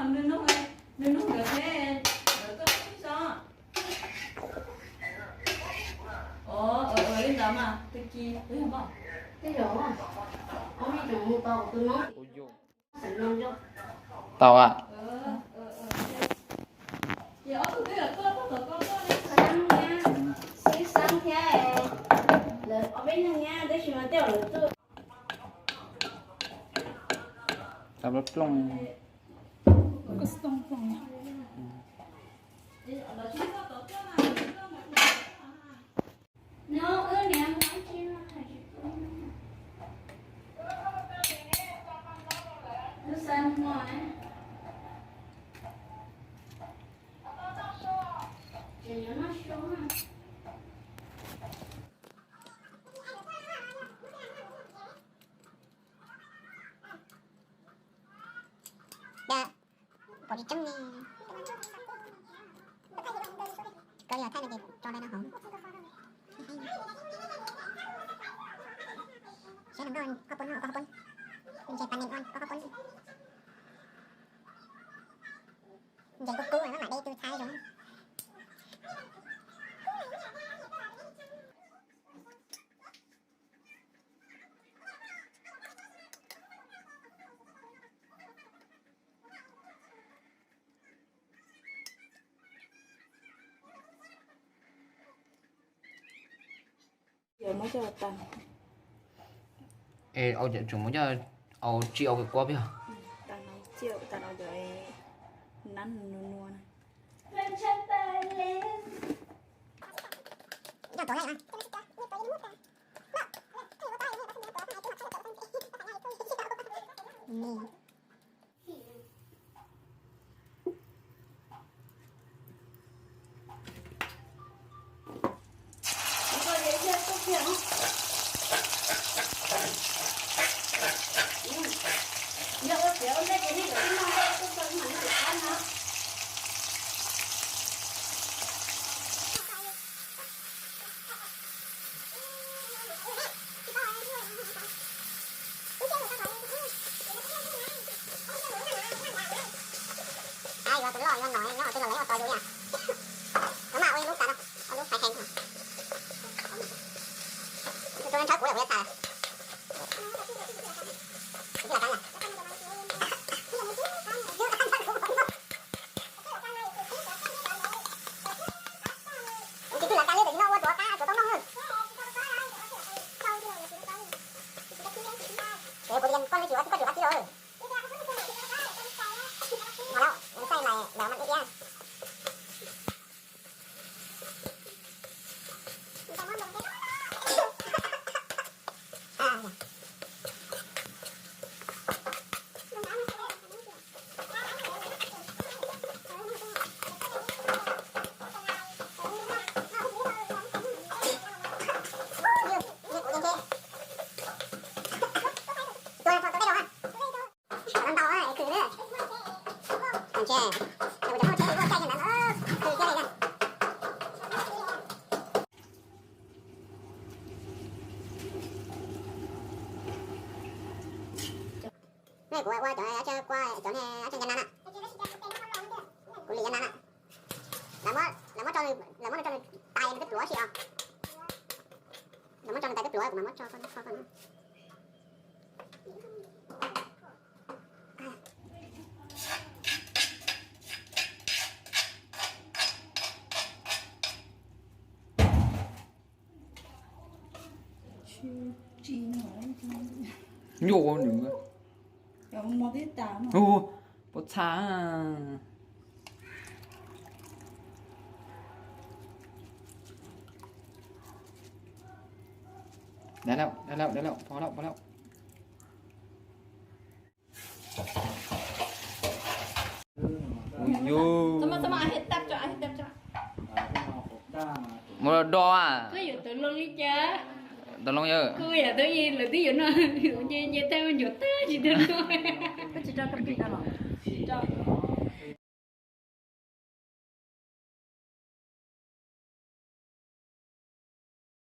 Nws nug, nws nug nkawd thiab, nkawd tuaj tib zoo. Ua li ntawd mas twb ci, twb yog npoj. Tej zaum ob me tsoom mus tau kuv tus noob. Tau a. Xwb xeeb thiab, lawv ob peb leeg nyab tab sis mas tej zaum lawv tuaj. Tau plooj. Đa, pom tsis tseeb li. Koj li thaij no ces tso li no hauv. Saib no koj pon no, koj pon. Ntses pas nees ua koj pon. Ntses kub kub maj mam de tus txhais zoo. Tseem muab coj au tsis au kua peb os. Yuav tus loj yuav no, nyob tus loj lawv ua tau yus li. Koj mas ua lub tas, ua lub hais heev. Tus rau ntshaw kuv lawm kuv yuav tas. Kuv tsis twg lawv tas li, tam sim no ua tuav qab tuav tau noj. Kuv li koj li tsis ua koj tsis ua tas li los. Mas lawm, mas ib iab. Nej kuv ua cov, cov ne, cov ncas nas na. Kuv lim cov nas na. Lawv muab, lawv muab rau nws tais nws twb pluav si os. Lawv muab rau nws tais twb pluav, kuv mam muab rau koj, koj. Nyuaj nws. Hu, puas txha. Dai lawm, dai lawm, dai lawm, pov lawm, pov lawm. Mus do a. Tau loo yawm.